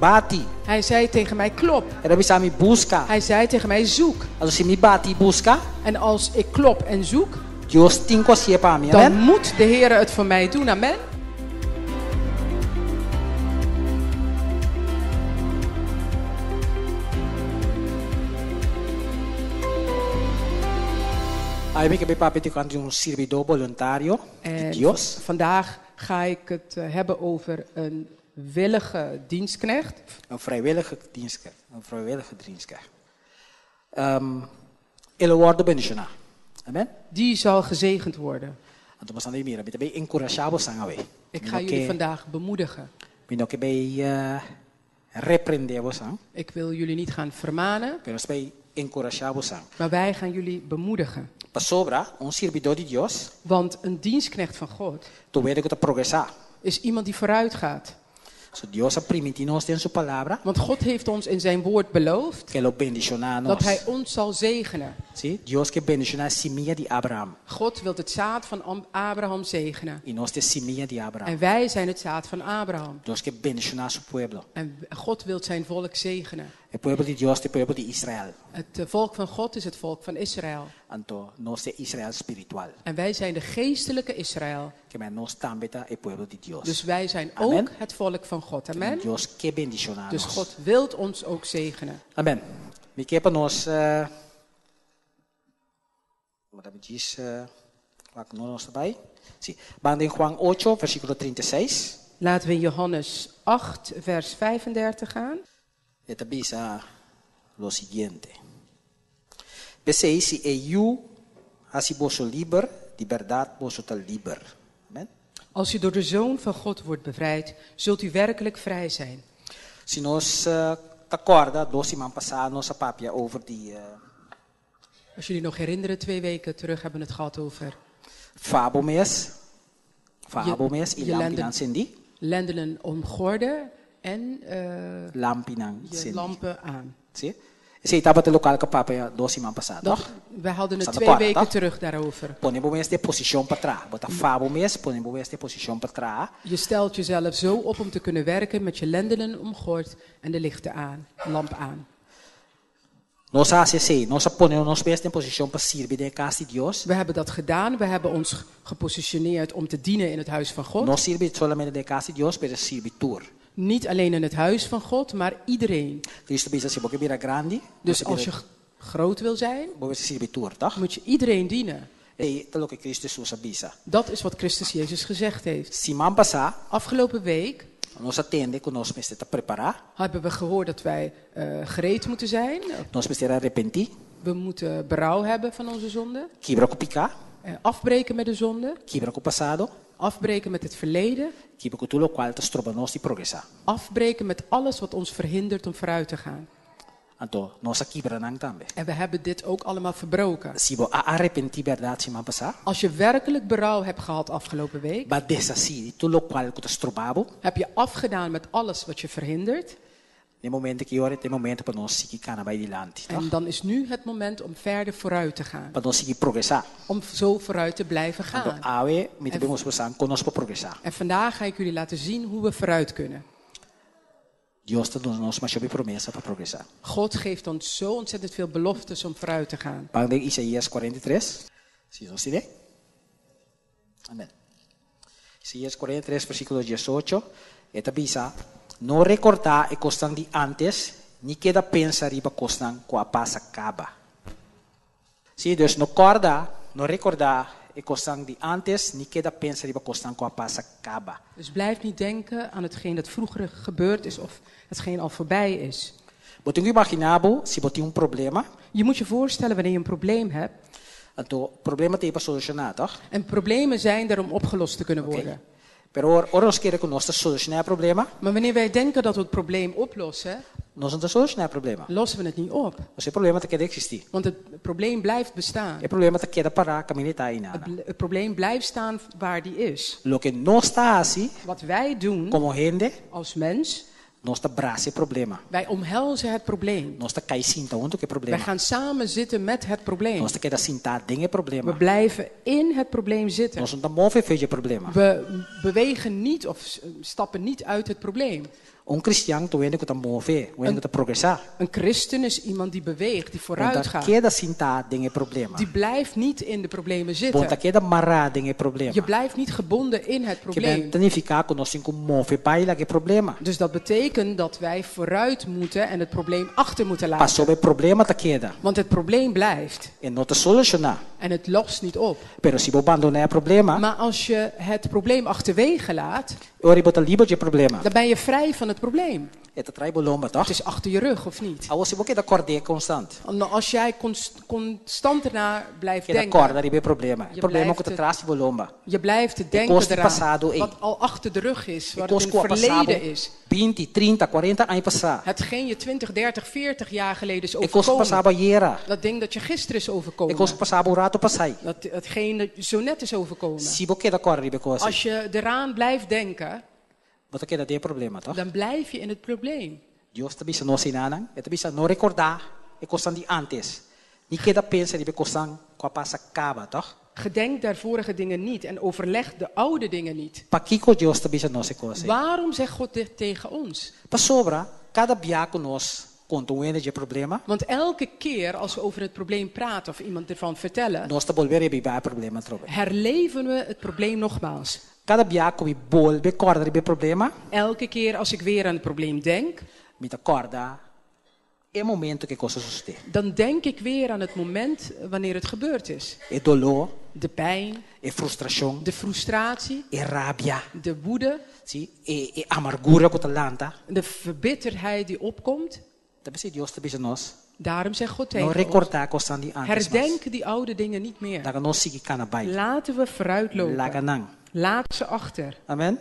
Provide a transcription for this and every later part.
Bati. Hij zei tegen mij, klop. El a bisa mi, Buska. Hij zei tegen mij, zoek. Anto si mi bati i buska. En als ik klop en zoek. Dios tin ku hasié pa mi. Dan Amen. moet de Heere het voor mij doen. Amen. Awe mi ke bai papia tokante un sirbidó boluntario di En Dios. vandaag ga ik het hebben over een willige dienstknecht. Un vrijwillige dienstknecht, un vrijwillige dienstknecht. E lo wòrdu bendishoná. Amen. Die zal gezegend worden. Anto bosan ta mira, mi ta bai enkurashá bosan awe. Ik Mi ga no jullie ke, vandaag bemoedigen. mi no ke bai reprendé bosan. Ik wil jullie niet gaan vermanen, Pero nos ta bai enkurashá bosan. maar wij gaan jullie bemoedigen. Pasobra, un sirbidó di Dios. Want een dienstknecht van God Ta un hende ku ta progresá. is iemand die vooruit gaat. So Dios a primintí nos den su palabra. Want God heeft ons in zijn woord beloofd Ku e lo bendishoná nos. dat hij ons zal zegenen. Sí, Dios ke bendishoná e simia di Abraham. God wil het zaad van Abraham zegenen. I nos ta e simia di Abraham. En wij zijn het zaad van Abraham. Dios ke bendishoná su pueblo. En God wil zijn volk zegenen. E pueblo di Dios ta e pueblo di Israel. Het volk van God is het volk van Israël. Anto nos ta e Israel spiritual. En wij zijn de geestelijke Israël. Ke men nos tambe ta e pueblo di Dios. Dus wij zijn Amen. ook het volk van God. Amen. Dios ke bendishoná Dus nos. God wilt ons ook zegenen. Amen. Mi ke pa nos, uh, maar djis, wak no nos ta bai. Si. Ban den Juan ocho, versíkulo 36. Laten we in Johannes 8, vers 35 gaan. E ta bisa lo siguiente, P'esei, si e Yu hasi boso liber, di bèrdat boso ta liber. Amen. Als u door de Zoon van God wordt bevrijd, zult u werkelijk vrij zijn. Si nos ta kòrda, dos siman pasá nos a papia over di. Als jullie nog herinneren, 2 weken terug hebben we het gehad over. Fa bo mes, fa bo mes i Je lampinan sendí. Lendenen omgorden en Lampinan je sendí. lampen aan. Sí? Esei tabata e lokal ku papia dos siman pasá, Dat, toch? we hadden het Sa ta 2 kòrda, weken toch? terug daarover. Pone bo mes den posishon pa traha. Bo ta fa bo mes, pone bo mes den posishon pa traha. Je stelt jezelf zo op om te kunnen werken met je lendenen omgord en de lichten aan, lamp aan. Nos a hasi esei, nos a pone nos mes den posishon pa sirbi den e kas di Dios. We hebben dat gedaan, we hebben ons gepositioneerd om te dienen in het huis van God. No sirbi solamente den e kas di Dios, pero sirbi tur. Niet alleen in het huis van God, maar iedereen. Cristo bisa si bo ke bira grandi, Dus als je groot wil zijn, bo mester sirbi tur, toch? moet je iedereen dienen. Ei ta loke Cristo Jesus a bisa. Dat is wat Christus Jezus gezegd heeft. Siman pasá, Afgelopen week nos a tende ku nos mester ta prepará. hebben we gehoord dat wij gereed moeten zijn. Nos mester arepentí. We moeten berouw hebben van onze zonde. Kibra ku piká. Afbreken met de zonde. Kibra ku pasado. Afbreken met het verleden. Kibra ku tur lokual ta stroba nos di progresá. Afbreken met alles wat ons verhindert om vooruit te gaan. Anto nos a kibra nan tambe. En we hebben dit ook allemaal verbroken. Si bo a arepentí bèrdat siman pasá. Als je werkelijk berouw hebt gehad afgelopen week. Bo a deshasí di tur lokual ku ta stroba bo. Heb je afgedaan met alles wat je verhindert. Den momento aki ora ta e momento pa nos sigui kana bai dilanti, En toch? dan is nu het moment om verder vooruit te gaan. Pa nos sigui progresá. Om zo vooruit te blijven Anto gaan. awe mi ta bin mustra boso kon nos por progresá. En vandaag ga ik jullie laten zien hoe we vooruit kunnen. Dios ta duna nos masha hopi promesa pa progresá. God geeft ons zo ontzettend veel beloftes om vooruit te gaan. Ban den Isaías kuarenta i tres. Si nos tin e? Amen. Isaías 43, versíkulo diesocho, e ta bisa, No rekordá e kosnan di ántes, ni keda pensa riba kosnan ku a pasa kaba. Sí, dus no kòrda, no rekordá e kosnan di ántes, ni keda pensa riba kosnan ku a pasa kaba. Dus blijf niet denken aan hetgeen dat vroeger gebeurd is of hetgeen al voorbij is. Bo tin ku imaginá bo si bo tin un problema. Je moet je voorstellen wanneer je een probleem hebt. Anto, problema ta ei pa solushoná, tòg? En problemen zijn er om opgelost te kunnen Oké. worden. Pero ora, ora nos kere ku nos ta solushoná e problema. Maar wanneer wij denken dat we het probleem oplossen, Nos no ta solushoná e problema. lossen we het niet op. Pasobra e problema ta keda eksistí. Want het probleem blijft bestaan. E problema ta keda pará kaminda e ta ainda. Het probleem blijft staan waar die is. Loke nos ta hasi Wat wij doen komo hende, als mens, nos ta brasa e problema. Wij omhelzen het probleem. Nos ta kai sinta huntu ku e Wij problema. gaan samen zitten met het probleem. Nos ta keda sintá den e problema. We blijven in het probleem zitten. Nos no ta move for di e problema. We bewegen niet of stappen niet uit het probleem. Un kristian ta un hende ku ta move, un hende ku ta progresá. Een christen is iemand die beweegt, die Bo vooruit ta gaat. keda sintá den e problema. Die blijft niet in de problemen Bo zitten. ta keda mará den e problema. Je blijft niet gebonden in het Ke men probleem. ta nifiká ku nos tin ku move bai laga e problema. Dus dat betekent dat wij vooruit moeten en het probleem achter moeten laten. Pasobra e problema ta keda. Want het probleem blijft E no ta solushoná. en het lost niet op. Pero si bo bandoná e problema, Maar als je het probleem achterwege laat, ora ei bo ta liber di e problema. dan ben je vrij van het probleem. E ta tras di bo lomba, tòg? Het is achter je rug, of niet? Awor si bo keda kòrd'é konstant. En als jij constant ernaar blijft Keda denken, kòrda riba e problema. E Je problema blijft ku ta het- tras di bo lomba. je blijft het denken kos di eraan, pasado ei. wat al achter de rug is, E wat kos het ku in a het pasa bo verleden is. 20, 30, 40 aña pasá. Hetgeen je 20, 30, 40 jaar geleden is E kos ku overkomen. pasa bo ayera. Dat ding dat je gisteren is E overkomen. kos ku pasa bo un ratu pasá. Dat, hetgeen dat je zo net is overkomen. Si bo keda kòrda riba e kos ei, Als je eraan blijft denken, bo ta keda den e problema, tòg? dan blijf je in het probleem. Dios ta bisa nos einanan, e ta bisa no rekordá e kosnan di ántes. Ni keda pensa riba e kosnan ku a pasa kaba, tòg? Gedenk der vorige dingen niet en overleg de oude dingen niet. Pakiko Dios ta bisa nos e kos ei? Waarom zegt God dit tegen ons? Pasobra, kada bia ku nos konta un hende dje problema, Want elke keer als we over het probleem praten of iemand ervan vertellen, nos ta bolbe rebibá e problema atrobe. herleven we het probleem nogmaals. Kada bia ku mi bolbe kòrda riba e problema, Elke keer als ik weer aan het probleem denk, mi ta kòrda e momento ku e kos a sosodé. dan denk ik weer aan het moment wanneer het gebeurd is. E doló, De pijn, e frustrashon, de frustratie, e rabia, de woede, sí, e e amargura ku ta lanta. de verbitterheid die opkomt. Ta p'esei Dios ta bisa nos, Daarom zegt God no tegen ons, rekordá kosnan di ántes mas. herdenk die oude dingen niet meer. Laga nos sigui kana bai. Laten we vooruitlopen. Laga nan. Laat ze achter. Amèn?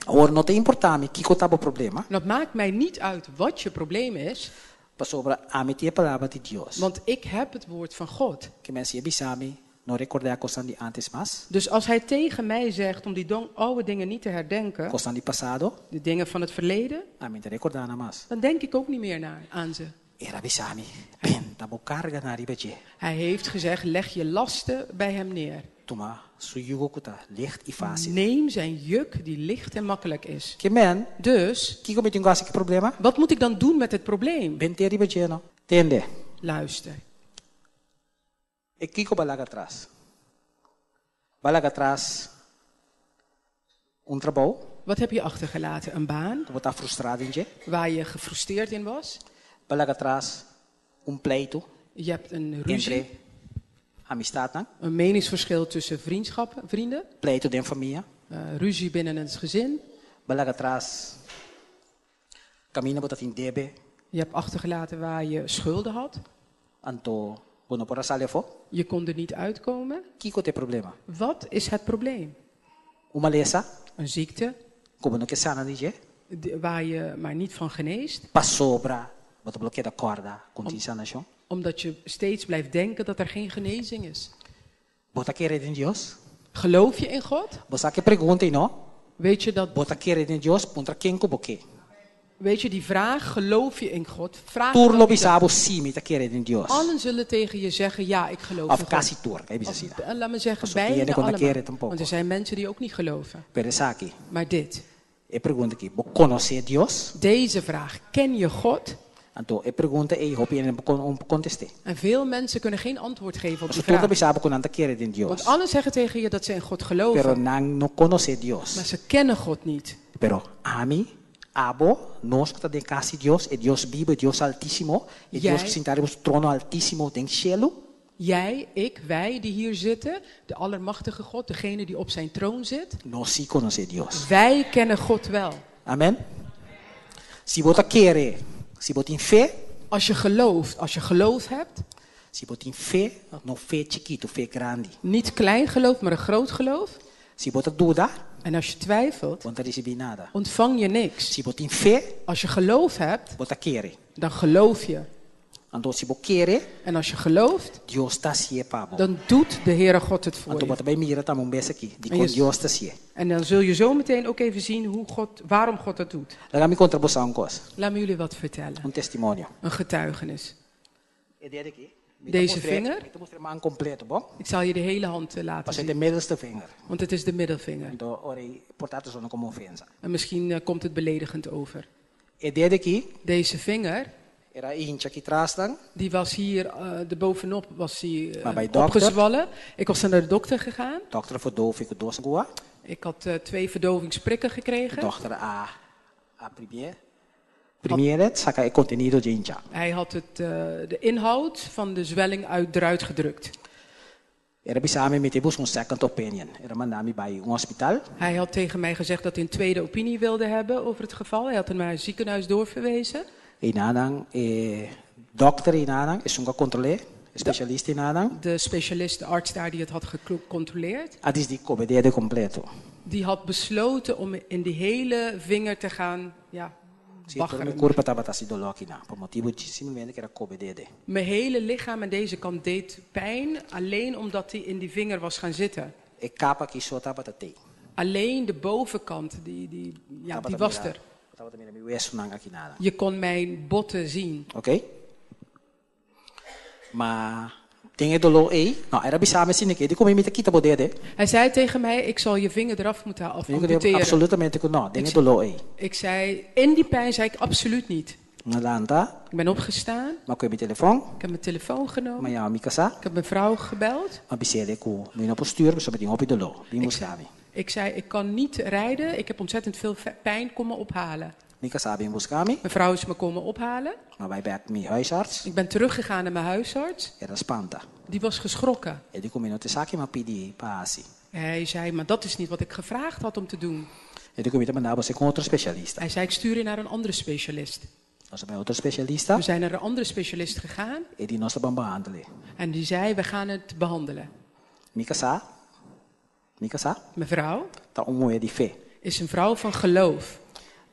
Awor no ta importá mi kiko ta bo problema, En dat maakt mij niet uit wat je probleem is, pasobra ami tin e palabra di Dios. want ik heb het woord van God. Ke men si e bisa mi, no rekordá kosnan di ántes mas, Dus als hij tegen mij zegt om die oude dingen niet te herdenken, kosnan di pasado, de dingen van het verleden, ami n' ta rekordá nan mas. dan denk ik ook niet meer aan ze. El a bisa mi, benta bo karganan riba dje. Hij heeft gezegd, leg je lasten bij hem neer. Tuma su yugo ku ta licht i fásil. Neem zijn juk die licht en makkelijk is. Ke men, Dus, kiko mi tin ku hasi ku e problema? wat moet ik dan doen met het probleem? Bent'é riba dje no. Tende. Luister. E kiko bo a laga atras? Bo a laga atras un trabou Wat heb je achtergelaten? Een baan ku bo ta frustrá den dje? waar je gefrustreerd in was? Bo a laga atras un pleitu Je hebt een ruzie, entre amistatnan? een meningsverschil tussen vriendschappen, vrienden, Pleitu den famia? ruzie binnen het gezin. Bo a laga atras kaminda bo ta tin debe? Je hebt achtergelaten waar je schulden had. Anto bo no por a sali afó? Je kon er niet uitkomen. Kiko ta e problema? Wat is het probleem? Un malesa Een ziekte ku bo no ke sana di dje? waar je maar niet van geneest, Pasobra bo ta blo keda kòrda ku no tin sanashon? omdat je steeds blijft denken dat er geen genezing is. Bo ta kere den Dios? Geloof je in God? Bo sa ku e pregunta ei, no? Weet je dat? Bo ta kere den Dios, puntra ken ku bo ke. Weet je die vraag, geloof je in God? Vraag Tur dat lo niet. bisa bo si, mi ta kere den Dios. Allen zullen tegen je zeggen, ja, ik geloof Of in God. kasi tur, kei bisa Of, asina. laat me zeggen, Pasobra bijna hende ku no allemaal. kere tampoko. Want er zijn mensen die ook niet geloven. Pero esaki, Maar dit, e pregunta aki, bo konosé Dios? deze vraag, ken je God? Anto e pregunta ei hopi hende no por kontest'é. En veel mensen kunnen geen antwoord geven op die Pasobra tur ta vraag. bisa bo ku nan ta kere den Dios. Want allen zeggen tegen je dat ze in God Pero geloven. nan no konosé Dios. Maar ze kennen God niet. Pero ami, abo, nos ku ta den kas di Dios, e Dios bibu, e Dios altísimo, e Jij- Dios ku sintá riba su trono altísimo den shelu, Jij, ik, wij die hier zitten, de Allermachtige God, degene die op zijn troon zit. nos sí konosé Dios. Wij kennen God wel. Amèn? Si bo ta kere, si bo tin fe, Als je gelooft, als je geloof hebt, si bo tin fe, no fe chikitu, fe grandi. niet klein geloof, maar een groot geloof. Si bo ta duda, En als je twijfelt, bo no ta risibí nada. ontvang je niks. Si bo tin fe, Als je geloof hebt, bo ta kere. dan geloof je. Anto si bo kere, En als je gelooft, Dios ta hasié pa bo. dan doet de Heere God het voor Anto je. bo ta bai mira tambe un bes aki, di En kon je- Dios ta hasié. En dan zul je zo meteen ook even zien waarom God dat doet. Laga mi konta boso un kos, Laat me jullie wat vertellen. un testimonio. Een getuigenis. E dede aki, Deze vinger. Mi ta mustra man kompleto, bon? Ik zal je de hele hand laten Pasobra e zien, middelste vinger. want het is de middelvinger. Anto ora ei por ta zona komo ofensa. En misschien komt het beledigend over. E dede aki, Deze vinger, el a hincha aki tras dan. Die was hier, de bovenop was die M'a bai dokter. Opgezwollen. Ik was naar de dokter gegaan. Dokter a verdof mi ku dos angua. Ik had twee verdovingsprikken gekregen. Dokter a a primié primié saka e kontenido dje hincha. Hij had de inhoud van de zwelling eruit gedrukt. El a bisa mi mi tin buska un second opinion. El a manda mi bai un hospital. Hij had tegen mij gezegd dat hij een tweede opinie wilde hebben over het geval. Hij had hem naar een ziekenhuis doorverwezen. Einanan e dokter einanan, esun ku a kontrol'é, e spesialista einanan. De specialist, de arts daar die het had gecontroleerd. A disidí kobe dede kompleto. Die had besloten om in die hele vinger te gaan, ja, Sí, tur mi waggeren. kurpa tabata hasi doló akinan, pa motibu djis simplemente ku el a kobe dede. Mijn hele lichaam aan deze kant deed pijn, alleen omdat hij in die vinger was gaan zitten. E kapa aki so tabata tei. Alleen de bovenkant, die, ja, Tabata die was mira, er. tabata mira mi wesunan aki nada. Je kon mijn botten zien. Oké? Ma den e doló ei, no, el a bisa mi asina ke, di ku mi ta kita bo dede. Hij zei tegen mij, ik zal je vinger eraf moeten af Mi ku di amputeren. absolutamente ku no, den Ik e doló ei. Ik zei, in die pijn zei ik absoluut niet. Mi a lanta. Ik ben opgestaan. M'a kue mi telefòn. Ik heb mijn telefoon genomen. M'a yama mi kasá. Ik heb mijn vrouw gebeld. M'a bis'é ku mi no por stür, pasobra mi tin hopi doló. Bin Ik buska mi. Ik zei, ik kan niet rijden, ik heb ontzettend veel pijn, kom me ophalen. Mi kasá a bin buska mi. Mijn vrouw is me komen ophalen. M'a bai bèk mi huisarts. Ik ben teruggegaan naar mijn huisarts. El a spanta. Die was geschrokken. E di ku mi no ta esaki m'a pidi pa hasi. Hij zei, maar dat is niet wat ik gevraagd had om te doen. E di ku mi ta manda bo serka un otro spesialista. Hij zei, ik stuur je naar een andere specialist. Nos a bai otro spesialista. We zijn naar een andere specialist gegaan. E di nos ta ban behandel'é. En die zei, we gaan het behandelen. Mi kasá, mi kasá. Mijn vrouw. Ta un muhé di fe. Is een vrouw van geloof.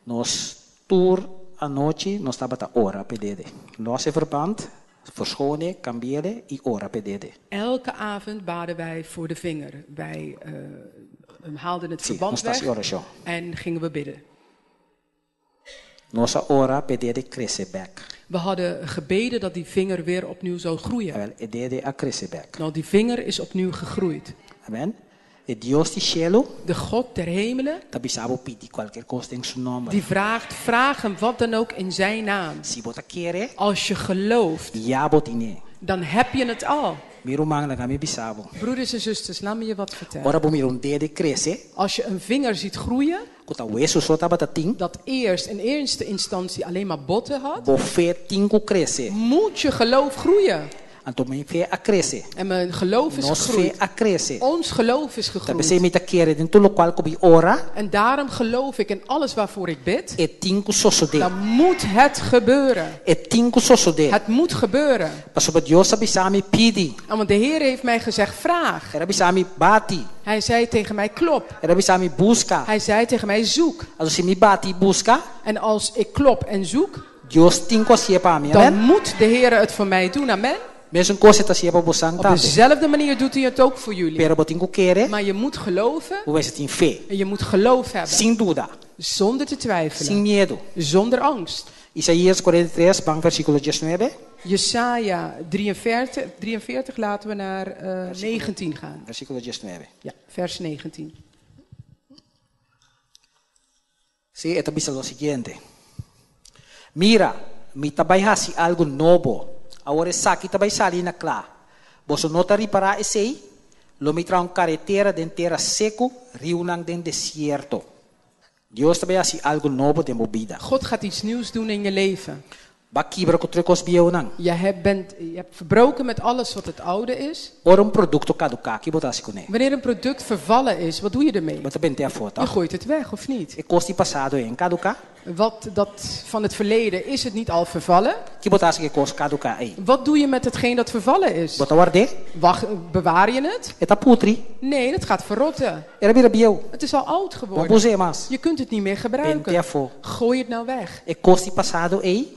Nos tur anochi nos tabata ora p'e dede. Los e verband, verschone, kambi'é i ora p'e dede. Elke avond baden wij voor de vinger. Wij haalden het Sí, verband nos ta hasi weg orashon. en gingen we bidden. Nos a ora p'e dede krese bèk. We hadden gebeden dat die vinger weer opnieuw zou groeien. Awel, e dede a krese bèk. Nou, die vinger is opnieuw gegroeid. Amen. E Dios di shelu. De God der hemelen. Ta bisa bo pidi kualker kos den su nòmber. Die vraagt, vraag hem wat dan ook in zijn naam. Si bo ta kere. Als je gelooft. Ya bo tin'é. Dan heb je het al. Mi ruman laga mi bisa bo. Broeders en zusters, laat me je wat vertellen. Ora bo mira un dede krese. Als je een vinger ziet groeien. Ku ta wesu so tabata tin. Dat eerst in eerste instantie alleen maar botten had. Bo fe tin ku krese. Moet je geloof groeien. Anto mi fe a krese. En mijn geloof is Nos fe gegroeid. a krese. Ons geloof is Ta gegroeid. p'esei mi ta kere den tur lokual ku mi ora. En daarom geloof ik in alles waarvoor ik bid. E tin ku sosodé. Dan moet het gebeuren. E tin ku sosodé. Het moet gebeuren. Pasobra Dios a bisa mi pidi. En want de Heer heeft mij gezegd, vraag. El a bisa mi bati. Hij zei tegen mij, klop. El a bisa mi buska. Hij zei tegen mij, zoek. Anto si mi bati i buska. En als ik klop en zoek. Dios tin ku hasié pa mi. Dan Amen. moet de Heer het voor mij doen. Amen. Mesun kos e ta hasié pa bosan Op tambe. dezelfde manier doet hij het ook voor jullie. Pero bo tin ku kere. Maar je moet geloven. Bo mester tin fe. En je moet geloof hebben. Sin duda. Zonder te twijfelen. Sin miedu. Zonder angst. Isaías 43, ban versíkulo 19. Jesaja 43, 43, laten we naar 19 gaan. Versíkulo 19. Ja, vers 19. Sí, e ta bisa lo siguiente. Mira, mi ta bai hasi algu nobo. Awor esaki ta bai sali na kla. Boso no ta ripará esei? Lo mi traha un karetera den tera seku, riunan den desierto. Dios ta bai hasi algu nobo den bo bida. God gaat iets nieuws doen in je leven. B'a kibra ku tur e kos bieunan. Je hebt, bent, je hebt verbroken met alles wat het oude is. Ora un produkto kaduká, ki bo ta hasi kuné? Wanneer een product vervallen is, wat doe je ermee? Bo ta bent'é afó, Je gooit het weg, of niet? E kos di pasado ei n' kaduká? Wat dat van het verleden, is het niet al vervallen? Ki bo ta hasi ku e kos kaduká ei? Wat doe je met hetgeen dat vervallen is? Bo ta ward'é? Wacht, bewaar je het? E ta putri? Nee, dat gaat verrotten. El a bira bieu. Het is al oud Bo geworden. n' por us'é mas. Je kunt het niet meer gebruiken. Bent'é afó. Gooi het nou weg. E kos di pasado ei?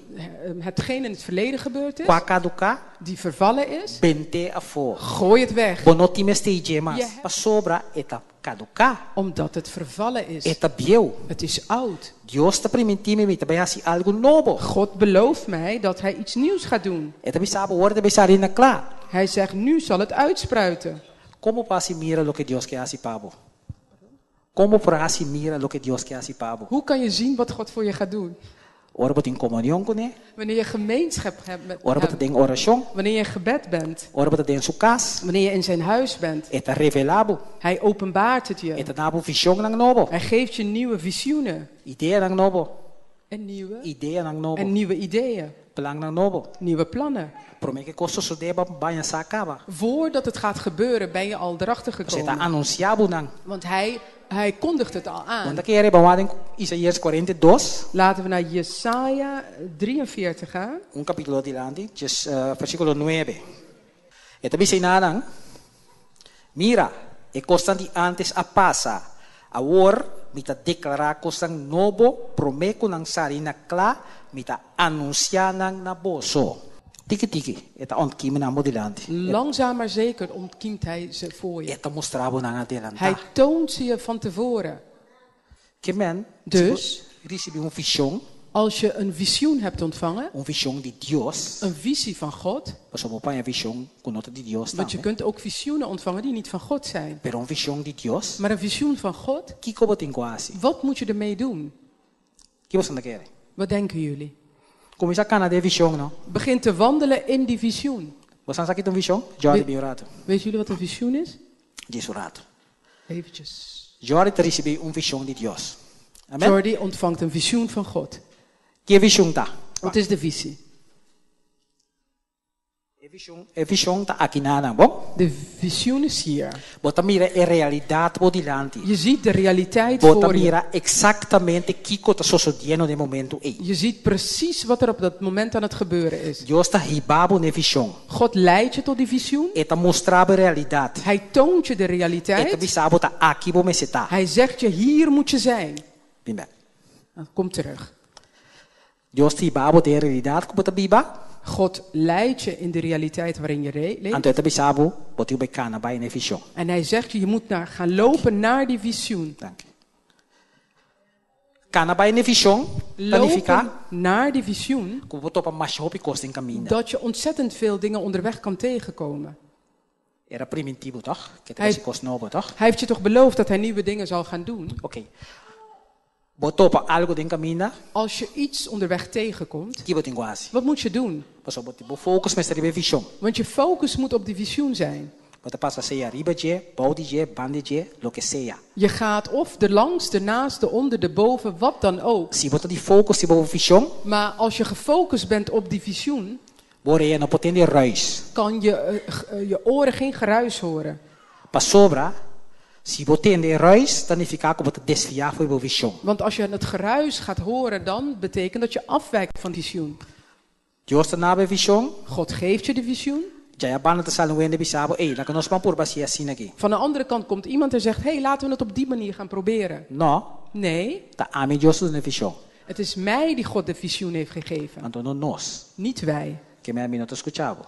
Hetgeen in het verleden gebeurd is, Ku a kaduká? die vervallen is, Bent'é afó. gooi het weg. Bo no tin mester dje mas. Je Pasobra e ta kaduká. Omdat het vervallen is. E ta bieu. Het is oud. Dios ta primintí mi, mi ta bai hasi algu nobo. God belooft mij dat hij iets nieuws gaat doen. E ta bisa bo, awor e ta bai sali na kla. Hij zegt, nu zal het uitspruiten. Kon bo por hasi mira loke Dios ke hasi pa bo? Kon bo por hasi mira loke Dios ke hasi pa bo? Hoe kan je zien wat God voor je gaat doen? Ora bo tin komunion kuné. Wanneer je gemeenschap hebt met Ora bo ta hem. den orashon. Wanneer je in gebed bent. Ora bo ta den su kas. Wanneer je in zijn huis bent. E ta revelá bo. Hij openbaart het E je. ta duna bo vishonnan nobo. Hij geeft je nieuwe visioenen. Ideanan nobo. En nieuwe, Ideanan nobo. en nieuwe ideeën. Plannan nobo. Nieuwe plannen. Promé ku e kos sosodé bo a haña sa kaba. Voordat het gaat gebeuren ben je al erachter Pasobra e ta gekomen. anunsiá bo nan. Want hij kondigt het al aan. Bo ta kere ban wak den Isaías 42. Laten we naar Jesaja 43 gaan. Un kapítulo dilanti, djes versíkulo nuebe. E ta bisa einanan, Mira, e kosnan di ántes a pasa. Awor mi ta deklará kosnan nobo, promé ku nan sali na kla, mi ta anunsiá nan na boso. Tiki tiki, e ta ontkimi nan bo dilanti. Langzaam maar zeker ontkiemt hij ze voor je. E ta mustra bo nan adelantá. Hij toont ze je van tevoren. Ke men, Dus, si bo risibí un vishon, als je een visioen hebt ontvangen, un vishon di Dios, een visie van God, pasobra bo por haña vishon ku no ta di Dios want je tambe, kunt ook visioenen ontvangen die niet van God zijn. pero un vishon di Dios, Maar een visioen van God, kiko bo tin ku hasi? wat moet je ermee doen? Ki boso ta kere? Wat denken jullie? Kuminsá kana den e vishon, no? Begin te wandelen in die visioen. Boso sa ki ta un vishon? Jordi, We- bin un ratu. Weten jullie wat een visioen is? Djis un ratu. Eventjes. Jordi ta risibí un vishon di Dios. Amen? Jordi ontvangt een visioen van God. Ki e vishon ta? Wat is de visie? E vishon, e vishon ta aki nanan, bon? De visioen is hier. Bo ta mira e realidat bo dilanti. Je ziet de realiteit Bo ta voor je. mira eksaktamente kiko ta sosodiendo den e momento ei. Je ziet precies wat er op dat moment aan het gebeuren is. Dios ta hiba bo n'e vishon. God leidt je tot die visioen. E ta mustra bo e realidat. Hij toont je de E ta realiteit. bisa bo ta aki bo mester ta. Hij zegt je, hier moet je zijn. Bin bèk. Dan kom terug. Dios ta hiba bo den e realidat ku bo ta biba. God leidt je in de realiteit waarin je leeft. Anto e ta bisa bo, bo tin ku bai kana bai n'e vishon. En hij zegt je, je moet naar gaan lopen naar die visioen. Danki. Kana bai n'e vishon, ta nifiká Lopen naar die visioen, ku bo por topa masha hopi kos den kaminda. dat je ontzettend veel dingen onderweg kan tegenkomen. El a primintí bo, tòg? Ku e ta Hij- hasi kos nobo, tòg? Hij heeft je toch beloofd dat hij nieuwe dingen zal gaan doen? Oké. Bo topa algu den kaminda, Als je iets onderweg tegenkomt, ki bo tin ku hasi? wat moet je doen? Pasobra bo focus mester ta riba e vishon. Want je focus moet op die visioen zijn. Bo ta pasa sea riba dje, bou di dje, banda di dje, loke sea. Je gaat of erlangs, ernaast, eronder, erboven, wat dan ook. Si bo ta di focus riba bo vishon, Maar als je gefocust bent op die visioen, bo orea no por tende ruis. kan je, je oren geen geruis horen. Pasobra, si bo tende ruis, ta nifiká ku bo ta desviá for di bo vishon. Want als je het geruis gaat horen, dan betekent dat je afwijkt van die visioen. Dios ta duna bo e vishon, God geeft je de visioen. djaya banda ta sali un hende bisa bo, ey, laga nos ban purba hasi asina aki. Van de andere kant komt iemand en zegt, hé, hey, laten we het op die manier gaan proberen. No, Nee, ta ami Dios a duna e vishon. het is mij die God de visioen heeft gegeven, Anto no nos. niet wij. Ke men ami no ta skucha bo.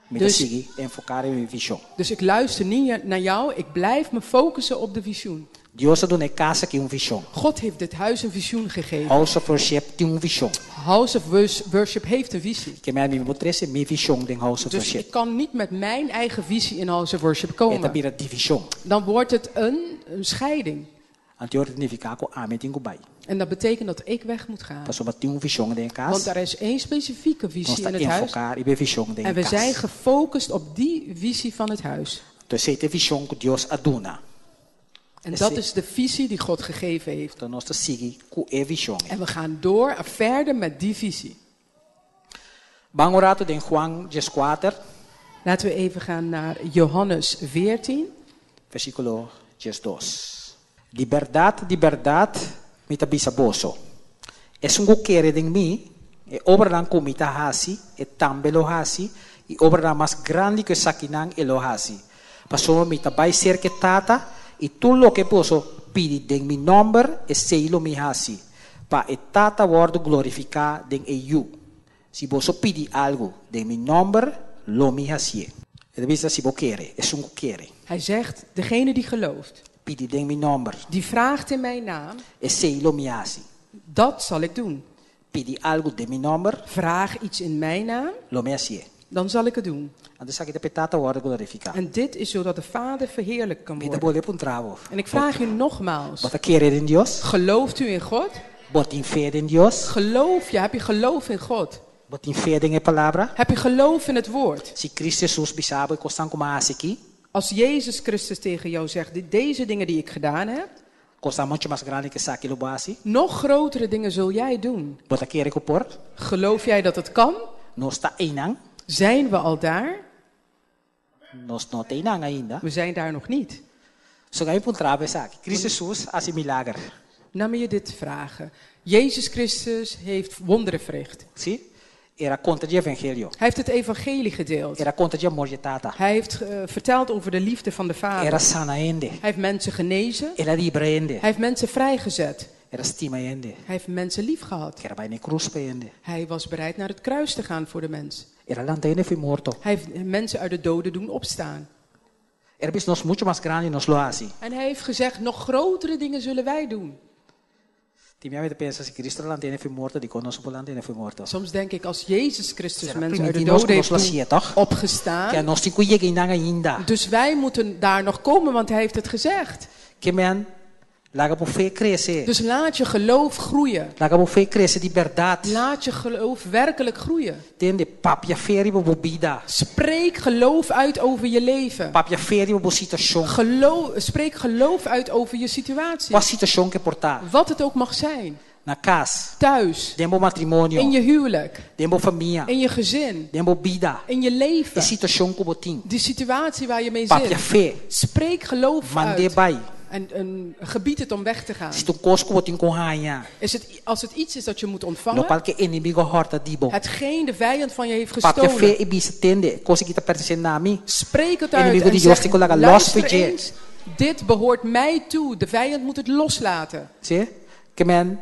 Mi ta Dus- sigui enfoká riba mi vishon. Dus ik luister niet naar jou, ik blijf me focussen op de visioen. Dios a duna e kas aki un vishon. God heeft dit huis een visioen gegeven. House of Worship tin un vishon. House of Worship heeft een visie. Ke men ami mi no por trese mi vishon den House of Dus Worship. ik kan niet met mijn eigen visie in House of Worship E ta komen. bira divishon. Dan wordt het een scheiding. Anto e ta nifiká ku ami tin ku bai. En dat betekent dat ik weg moet gaan. Pasobra tin un vishon den e kas. Want er is één specifieke Nos visie ta in het huis. enfoká riba e vishon den En e we zijn kas. gefocust op die visie van het huis. Anto esei ta e vishon ku Dios a duna. En dat is de visie die God gegeven heeft. Anto nos ta sigui ku e vishon. En we gaan door verder met die visie. Ban un ratu den Juan 14, Laten we even gaan naar Johannes 14. versíkulo 12. Di bèrdat, di bèrdat, mi ta bisa boso. Esun ku kere den mi, e obranan ku mi ta hasi, e tambe lo hasi, i obranan mas grandi ku esakinan e lo hasi. Pasobra mi ta bai serka e Tata, i tur loke boso pidi den mi nòmber, esei lo mi hasi, pa e Tata wòrdu glorifiká den e Yu. Si boso pidi algu den mi nòmber, lo mi hasié. E ta bisa si bo kere, esun ku kere. Hij zegt, degene die gelooft, Pidi den mi nòmber. die vraagt in mijn naam, Esei lo mi hasi. dat zal ik doen. Pidi algu den mi nòmber, Vraag iets in mijn naam, lo mi hasié. dan zal ik het doen. Anto esaki ta p'e Tata wòrdu glorifiká. En dit is zodat de Vader verheerlijkt kan Mi ta worden. bolbe puntra bo. En ik vraag u nogmaals, Bo ta kere den Dios? gelooft u in God? Bo tin fe den Dios? Geloof je? Heb je geloof in God? Bo tin fe den e Palabra? Heb je geloof in het woord? Si Cristo Hesus bisa bo e kosnan ku mi a hasi aki, Als Jezus Christus tegen jou zegt, deze dingen die ik gedaan heb, kosnan muchu mas grandi ku esaki lo bo hasi, nog grotere dingen zul jij doen. bo ta kere ku por? Geloof jij dat het kan? Nos ta einan? Zijn we al daar? Nos no ta einan ainda. We zijn daar nog niet. So mi puntra bo esaki. Cristo Hesus a hasi milager. Laat me je dit vragen. Jezus Christus heeft wonderen verricht. Sí? El a konta di evangelio. Hij heeft het evangelie gedeeld. El a konta di amor di Tata. Hij heeft verteld over de liefde van de El Vader. a sana hende. Hij heeft mensen genezen. El a libra hende. Hij heeft mensen vrijgezet. El a stima hende. Hij heeft mensen lief gehad. El a bai na krus pa hende. Hij was bereid naar het kruis te gaan voor de mens. El a lanta hende fo'i morto. Hij heeft mensen uit de doden doen opstaan. El a bisa nos muchu mas grandi nos lo hasi. En hij heeft gezegd, nog grotere dingen zullen wij doen. Tin bia mi ta pensa si Cristo a lanta hende fo'i morto, dikon nos no por lanta hende fo'i morto? Soms denk ik, als Jezus Christus Será mensen uit de primintí nos doden ku nos heeft lo doen hasié, toch? opgestaan. Ke nos tin ku yega einan ainda. Dus wij moeten daar nog komen, want hij heeft het gezegd. Ke men, laga bo fe krese. Dus laat je geloof groeien. Laga bo fe krese di bèrdat. Laat je geloof werkelijk groeien. Tende, papia fe riba bo bida. Spreek geloof uit over je leven. Papia fe riba bo situashon. Spreek geloof uit over je situatie. Kua situashon ku e por ta? Wat het ook mag zijn. Na kas. Thuis. Den bo matrimonio. In je huwelijk. Den bo famia. In je gezin. Den bo bida. In je E leven. situashon ku bo tin. Die situatie waar je mee Papia zit. fe. Spreek geloof Mand'é uit. bai. En gebied het om weg te gaan. Si ta un kos ku bo tin ku haña. Als het iets is dat je moet ontvangen. Lokual ku enemigu a hòrta di bo. Hetgeen de vijand van je heeft Papia gestolen. fe i bisa tende. Kos aki ta pertenesé na mi. Spreek het uit Enemigo en di Dios zeg, tin ku laga los luister fo'i dje. eens, dit behoort mij toe. De vijand moet het loslaten. Sí? Ke men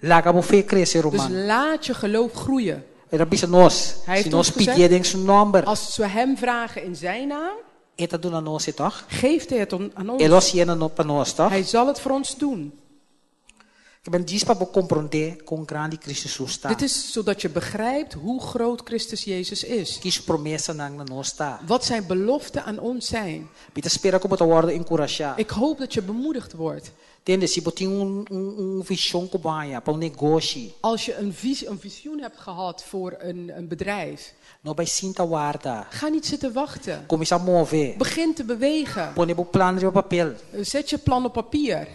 laga bo fe krese, Dus ruman. laat je geloof groeien. El a bisa nos. Hij heeft Si nos ons gezegd, pidié den su nòmber. Als we hem vragen in zijn naam, E ta duna nos e, toch? geeft hij het aan ons. E lo hasié na no pa nos, toch? Hij zal het voor ons doen. Ke men djis pa bo komprondé kon grandi Cristo Jesus ta. Dit is zodat je begrijpt hoe groot Christus Jezus is. Ki su promesanan na nos ta. Wat zijn beloften aan ons zijn. Mi ta spera ku bo ta wòrdu enkurashá. Ik hoop dat je bemoedigd wordt. Tende, si bo tin un, un, un vishon ku bo haña pa un negoshi, Als je een visioen hebt gehad voor een bedrijf, no bai sinta warda. ga niet zitten wachten. Kuminsá move. Begin te bewegen. Pone bo plan riba papel. Zet je plan op papier.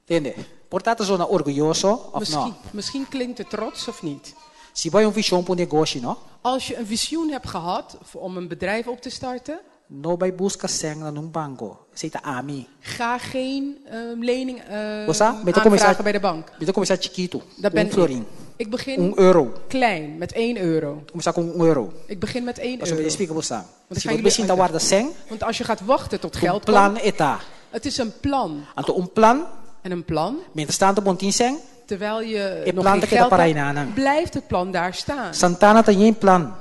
Tende, por ta ta zona orguyoso òf no? Misschien klinkt het trots of niet. Si bo haña un vishon pa un negoshi, no? Als je een visioen hebt gehad om een bedrijf op te starten, No bai buska sèn na un banko. Esei ta ami. Ga geen lening Bo sa, mi ta kuminsá aanvragen bij de bank. Mi ta kuminsá chikitu, Dat un ben ik. florin. Ik begin Un euro. klein, met 1 euro. Kuminsá ku un euro. Ik begin met 1 Pasobra mi euro. ta splika bo sa. Want ik Si ga bo jullie sinta uitleggen. warda sèn, Want als je gaat wachten tot un geld plan komt, e ta. het is een plan. Anto un plan, En een plan, mientrastantu bo no tin sèn, terwijl je E nog plan geen ta keda geld para hebt, einan. blijft het plan daar staan. Santana ta yen plan.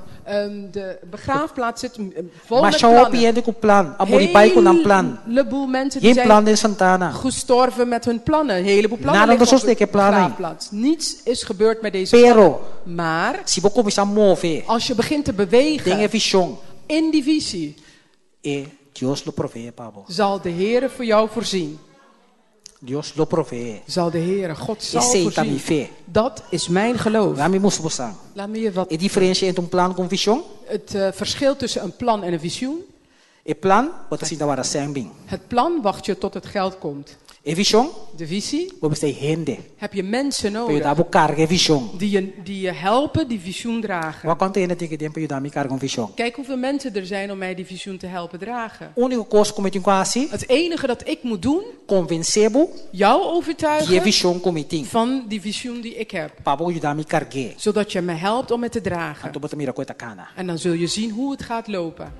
De begraafplaats zit vol Ma met sha hopi plannen. hende ku plan. A muri bai ku nan plan. Heleboel mensen die Yen zijn plan den Santana. gestorven met hun plannen. Een heleboel plannen Nada liggen no op de sostiene plannen. begraafplaats. Niets is gebeurd met deze Pero, plannen. Maar si bo kuminsá move, als je begint te den bewegen e vishon, in die visie, e Dios lo proveé pa bo. zal de Heere voor jou voorzien. Dios lo proveé. Zal de Heere, God zal Esei ta mi voorzien. fe. Dat is mijn geloof. Laat mi mustra bo san. Laat me je wat E diferensia entre un plan ku un vishon? Het verschil tussen een plan en een visioen. E plan, bo ta sinta warda sèn bin. Het plan wacht je tot het geld komt. E vishon, De visie bo mester hende. heb je mensen Pa nodig yuda bo karga e vishon. die je helpen, die visioen dragen. Wak kuantu hende tin aki den pa yuda mi karga un vishon. Kijk hoeveel mensen er zijn om mij die visioen te helpen dragen. Úniko kos ku mi tin ku hasi, Het enige dat ik moet doen, konvensé bo jou di e overtuigen vishon ku mi tin. van die visioen die ik heb. Pa bo yuda mi karg'é. Zodat je me helpt om het te dragen. Anto bo ta mira kon e ta kana. En dan zul je zien hoe het gaat lopen.